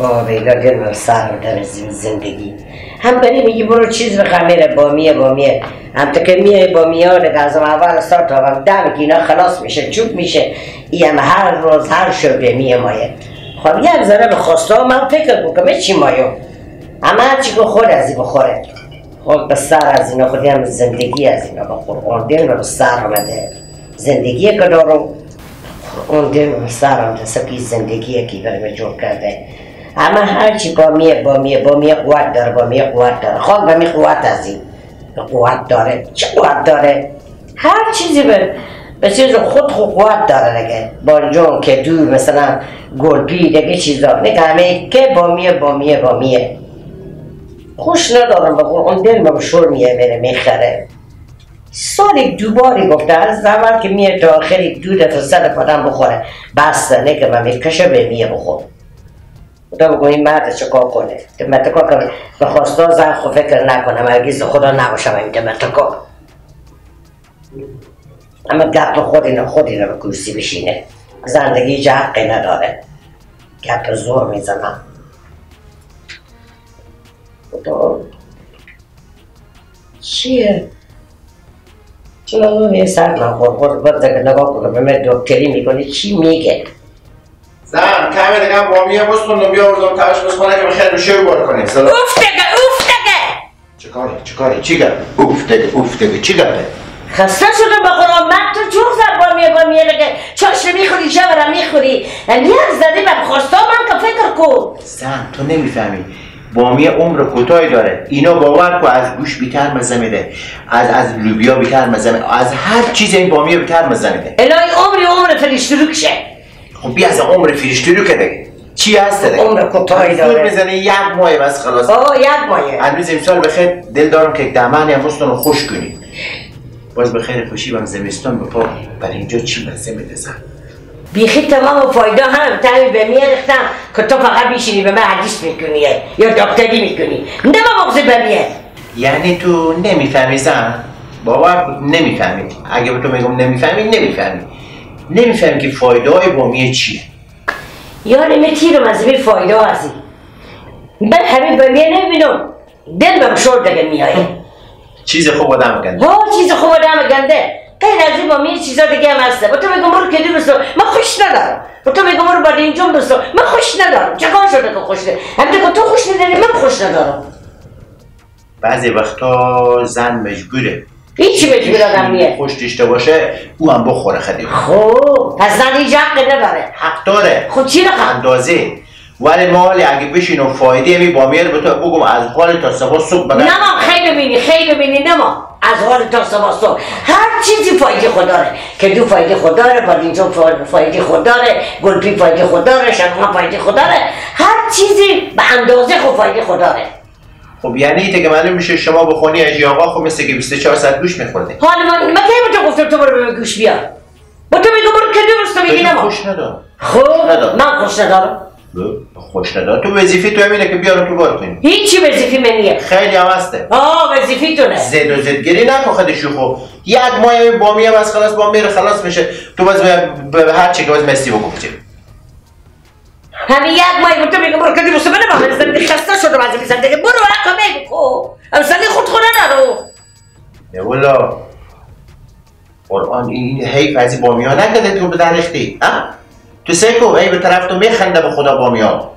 بابا بیلا دل سر در زندگی هم بری میگی برو چیز بخمیره بامیه بامیه هم تو که میای بامیه ها دیگه از اول سال تا هم دم که اینا خلاص میشه چوب میشه. این هم هر روز هر شب میه مایه. خب یه ذره به خواسته من فکر بکنم چی مایو اما هرچی که خود از این بخوره. خب به سر از اینا خودی هم زندگی از اینا به قرآن دل به سر آمده زندگی که دارم قرآن دل به سر آمده سکی زندگی که برای جور کرده. اما هرچی بامیه بامیه بامیه قوت داره بامیه قوت داره خاک بامیه قوت از این قوت داره. چه قوت داره؟ هر چیزی به چیز خود قوت داره دیگه. بانجان که دور مثلا گلپی دیگه چیزا نگه همه که بامیه بامیه بامیه خوش ندارم به قرآن دل ما شور میه میره میخره. سال دوباری گفته از اول که میه تا آخر دو دفعه سه دفعه آدم بخوره بسته نه که من میکشه به میه بخور. خدا بگو این مرد چکار کنه؟ دمتکا که به خواستا زن خود فکر نکنم هرگز خدا نباشم این دمتکا. اما گپ خود اینا خود اینا به کرسی بشینه زندگی هیچ حقی نداره. گپ زور میزنم. خدا چیه؟ چرا یه سر من خور باید نگاه کنم به من دکتری میکنه چی میگه؟ زن کمه دیگه هم بامیه بستوندم بیاوردم تاش بسخونه که بخیر بشه بار کنیم. اوف دیگه اوف دیگه چه کاری چی گفت؟ اوف دیگه اوف دیگه چی گفت؟ خسته شدم به قرآن من تو چوخ زد بامیه بامیه دیگه چاش میخوری شبرم میخوری نیاز زدی به خواستا من که فکر کن. زن تو نمیفهمی بامیه عمر کوتاهی داره. اینا باور کو از گوش بیتر مزه میده، از لوبیا بیتر مزه میده، از هر چیز این بامیه بیتر مزه میده. الهی عمری عمر فریشتروک شه. خب بیا از عمر فریشتروک دیگه چی هست دیگه؟ عمر کوتاهی داره. میزنه یک ماه بس خلاص. آه یک ماه. هنوز امسال بخیر دل دارم که دمن امروزتون رو خوش کنی. باز بخیر خوشی بم زمستان به پا برای اینجا چی مزه میده زن؟ بیخی تمام فایده هم تمی به میه ریختم که تو فقط میشینی به من حدیث میکنی یا دکتری میکنی نه ما مغزی به میه. یعنی تو نمیفهمی زن؟ باور نمیفهمی. اگه به تو میگم نمیفهمی نمیفهمی. نمیفهمی که فایده های بامیه چیه. یعنی من تیرم از این فایده ها از این من همین بامیه نمیبینم دل به شور دیگه میایه. چیز خوب آدم گنده. ها چیز خوب آدم گنده. غیر از این بامیه چیزا دیگه هم هسته. با تو میگم برو کدو بسو من خوش ندارم. با تو میگم برو بادینجون بسو من خوش ندارم. چکار شده که خوش ندارم؟ هم که تو خوش نداری من خوش ندارم. بعضی وقتا زن مجبوره. هیچی مجبور آدم نیه. خوش داشته باشه او هم بخوره خدی. خب پس زن هیچ حقی نداره. حق داره. خب چی رقم؟ اندازه. ولی مالی اگه بشین و فایده می بامیه رو به تو بگم از حال تا صبح صبح بگم. نه ما خیلی بینی خیلی بینی نه ما از حال تا صبح صبح هر چیزی فایده خود داره. کدو فایده خود داره، بادینجون فایده خود داره، گلپی فایده خود داره، شلغم فایده خود داره. هر چیزی به اندازه خود فایده خود داره. خب یعنی ایته که معلوم میشه شما بخونی اجی آقا خب مثل که 24 ساعت گوش میخورده. حالا من کی به تو گفتم تو برو به گوش بیار؟ با تو میگم برو کدو بس تو میگی نه ما. خوش ندارم. خب من خوش ندارم. خوش ندارم. تو وظیفه تو همینه که بیارم تو بار کنی. هیچی وظیفه من نیه. خیلی هم هسته. آه وظیفه تونه. زد و زدگیری نکن خودشو. خب یک ماه بامیه بس خلاص بامیه خلاص میشه. تو باز به هر چی که باز مسی بگو. همین یک ماه تو میگم برو کدی بسو بده من زندگی خسته شدم از این زندگی برو حقا میگو خب امسالی خود خونه نرو. نه والا قرآن این حیف از این بامیه ها نکرده تو به درختی ها؟ تو سیکو هی به طرف تو میخنده به خدا بامیه ها.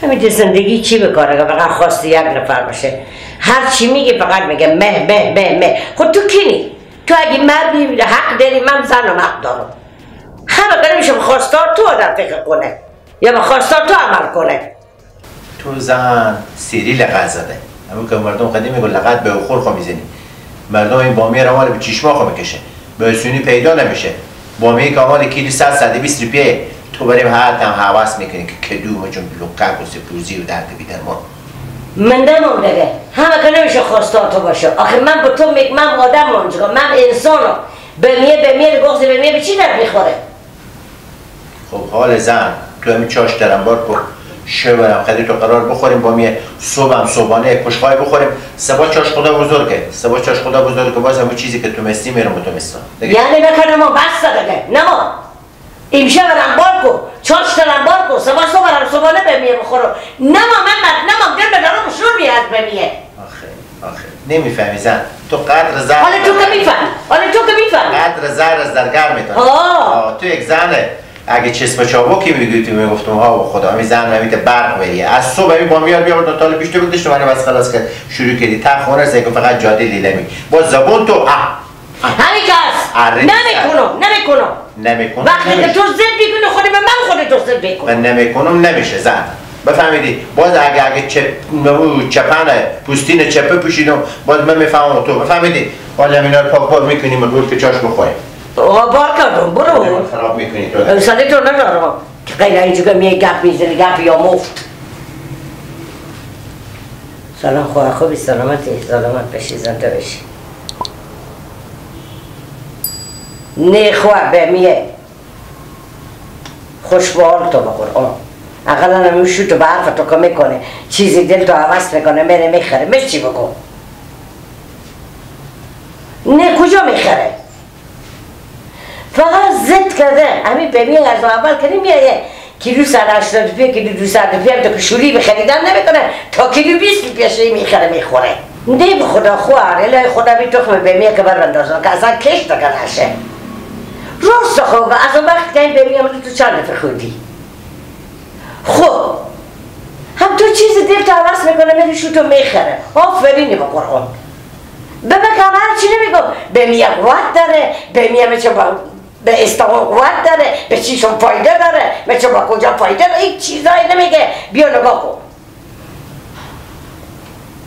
همین زندگی چی بکاره که فقط خواست یک نفر باشه هر چی میگه فقط میگه مه مه مه مه. خب تو کینی؟ تو اگه مردی حق داری من زنم حق دارم. همه کاری میشه خواستار تو آدم فکر کنه یا به خواستار تو عمل کنه. تو زن سیری لغت زده. همون که مردم قدیم میگن لغت به خور خو میزنی. مردم این بامیه رو مال به چشما خو میکشه. به سونی پیدا نمیشه. بامیه که مال کیلو 100 120 روپیه تو بریم هر تم حواس میکنی که کدو مجم لوکاک و سپوزی و درد بیدر ما. من نمام دیگه. همه که نمیشه خواستار تو باشه. آخه من به تو میگم من آدمم من انسانم. به میه بغض به میه به چی درد میخوره؟ خب حال زن تو همین چاش درم بار کن شبرم خیلی تو قرار بخوریم با میه صبحم صبحانه کشخای بخوریم سبا چاش خدا بزرگه سبا چاش خدا بزرگه باز همون چیزی که تو مستی میرم به تو مستم یعنی نکنه ما بس دیگه نه ما امشب رنبار کو، چاشت رنبار کو، صبح صبح رم صبحانه بمیه بخورم. نما من نما دل بدارم شور میاد بمیه. آخه آخه نمیفهمی زن، تو قدر زن. حالا تو که میفهمی، حالا تو که میفهمی. قدر زن از درگر میتونی. تو یک زنه اگه چسب چابکی میگویی تو میگفتم ها خدا می زن نمیته برق بریه. از صبح می با میار بیاورد تا پیش تو بگذشت منو بس خلاص کرد شروع کردی تا خونه زگو فقط جاده لیلمی با زبون تو همین کس نمیکنم نمیکنم وقتی که تو زد میکنی خود به من خود تو زد میکنی من نمیکنم نمیشه زن بفهمیدی. باز اگه چپنه پوستین چپه پوشیدم باز من میفهمم تو بفهمیدی. حالا اینا رو پاک پاک میکنیم و که چاش بخوریم. بار کردم برو خراب میکنی تو امساله تو ندارم که غیر اینجا که میای گپ میزنی گپ یا مفت. سلام خواه خوبی سلامتی سلامت بشی زنده بشی. نه خواه به میه خوش به حال تو بخور. اقلا همیشه تو به حرف تو که میکنه چیزی دل تو عوض میکنه میره میخره میشه چی بگو. نه کجا میخره فقط زد کرده همین بمیه از اول که نمیایه کیلو 180 روپیه کیلو 200 روپیه هم تا که شوری بخریدن نمیکنه تا کیلو 20 روپیه میخره میخوره. نه به خدا خوار الهی خدا بی تخم بمیه که بر اندازم که اصلا کشت که نشه راست خوب. از اون وقت که این بمیه من تو چند دفعه خوردی خب هم تو چیز دل تو عوض میکنه میره شو تو میخره. آفرینی به قرآن به من چی نمیگم بمیه قوت داره بمیه میشه به استقا قوت داره به چیشون فایده داره به با کجا فایده داره این چیزایی نمیگه. بیا نگاه کن.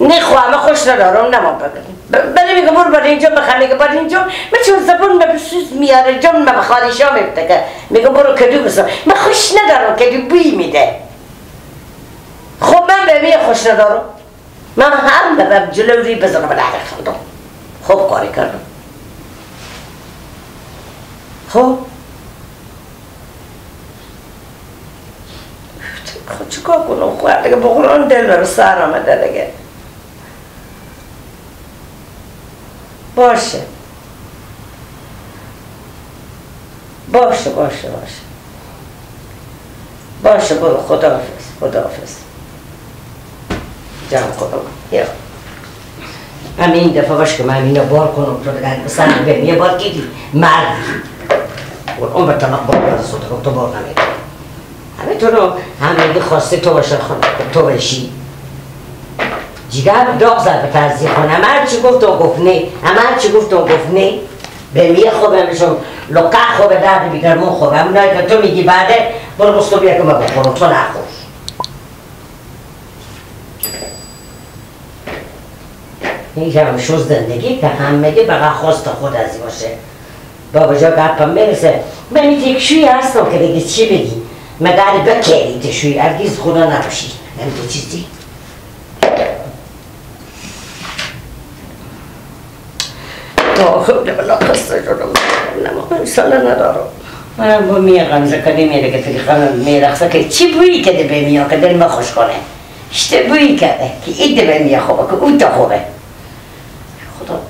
نه خواهم خوش ندارم نما بگم بله میگه برو بر اینجا بخر میگه بر اینجا من چون زبون من به سوز میاره جون من به خارشا میفته میگه برو کدو بسا من خوش ندارم کدو بوی میده. خب من به میه خوش ندارم من هم به جلو روی بزنم به لحظه خندم. خب کاری کردم. خب خب چیکار کنم خواهر دیگه به قرآن دل برو سر آمده دیگه. باشه باشه باشه باشه باشه برو خداحافظ خداحافظ جمع کنم یا همین دفعه باش که من اینا بار کنم تو دیگه مثلا بهم یه بار دیدی مردی قرآن به طلاق بار بر تو بار نمیده همه تو رو همه خواسته تو باشه تو بشی جیگر داغ زد به ترزی خونه همه چی گفت و گفت نه همه چی گفت و گفت نه به میه خوبه میشون لقه خوبه درد بیگرمون خوبه همونایی که تو میگی بعده برو بستو بیا که ما بخورم تو نخور. این هم شو زندگی که همگی فقط خواست خود از باشه بابا جا گپم برسه من یک شوی هستم که بگی چی بگی مگر بکری تشوی هرگز خدا نباشی نمیده چیزی. تا خود بلا خسته شدم نما ساله ندارم منم با میه غمزه کنی میره که تلیخانم میرخصه که چی بویی کرده به میه که دل ما خوش کنه شته بویی کرده که ایده به میه خوبه که او تا خوبه خدا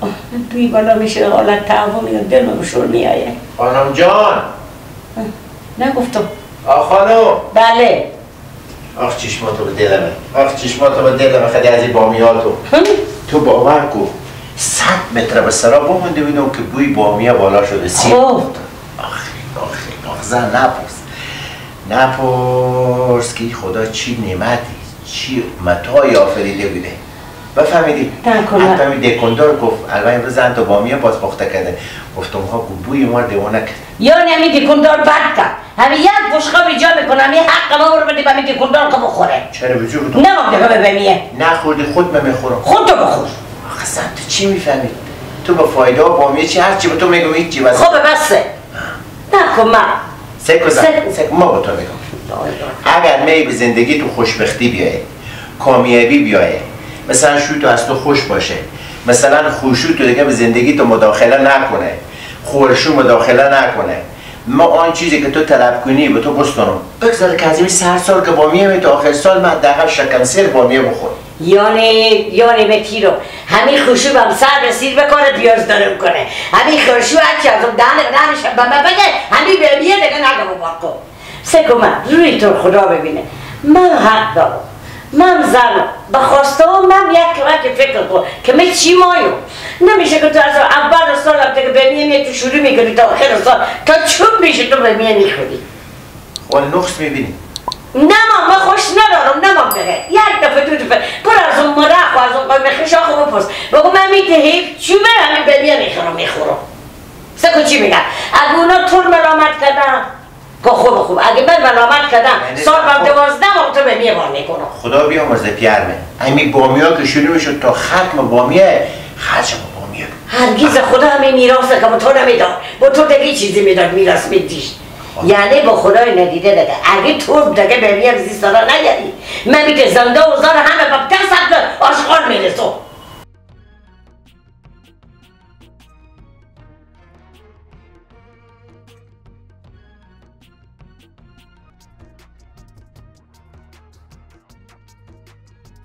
بویی بالا میشه حالت تعوه میاد دل ما بشور میایه. خانم جان نگفتم آخ خانم. بله آخ چشماتو به دلمه آخ چشماتو به دلمه خیلی از این بامیاتو تو باور کو 100 متر به سرا بمونده بودم که بوی بامیه بالا شده سیر. خب آخ آخ آخ زن نپرس نپرس که خدا چی نعمتی چی متاعی آفریده بوده بفهمیدی؟ حتی می دکاندار گفت الان امروز زن تو بامیه باز پخته کرده گفتم ها بوی ما دیوانه کرد. یعنی همین دکاندار بد کرد همین یک بشقاب ایجا میکنه همین حق ما رو بده به همین دکاندار که بخوره. چرا به جو نه ما دیگه بمیه نخوردی خود من میخورم خود تو بخور. آخه زن تو چی میفهمی؟ تو با فایده ها بامیه چی هر چی به تو میگم هیچ چی بس. خب بسه نکن ما سکو زن سکو ما با تو میگم اگر می به زندگی تو خوشبختی بیایه کامیابی بیایه مثلا شوی تو از تو خوش باشه مثلا خوشو تو دیگه به زندگی تو مداخله نکنه خورشو مداخله نکنه ما آن چیزی که تو طلب کنی به تو بستانم بگذار که از این سر سال که بامیه می تا آخر سال من حداقل شکم سیر بامیه بخور. یعنی متیرو همین خوشو بم سر رسید بکنه پیاز داره کنه همین خوشو هرچی از اون دهنش به من بگه همین بمیه دیگه نگم بار کن. سکو من روی تو خدا ببینه من حق دارم، من زنم به خواسته من یک کمک فکر کن که من چی مایم. نمیشه که تو از اول سال هم که بمیه تو شروع میکنی تا آخر سال تا چوب میشه تو بمیه میخوری. خب نقص میبینی؟ نه من خوش ندارم، نه من بگه یک دفعه دو دفعه برو از اون مرخ و از اون قایم خشاخو بپرس بگو من میتهیم چوبه همین بمیه میخورم. سکو چی میگم؟ اگه اونا طور ملامت کردن که خوب خوب، اگه من ملامت کردم سال بم 12 ماه تو بمیه بار میکنم. خدا بیامرزه پیرمه همین بامیه که شروع میشد تا ختم بامیه خرج بامیه هرگز خدا همین میراث که با تو نمیداد، با تو دیگه چیزی میداد میراث میدیش. یعنی با خدای ندیده دیگه اگه تو دیگه به میم زی سالا نگری من میگه زنده و زار همه با ترسم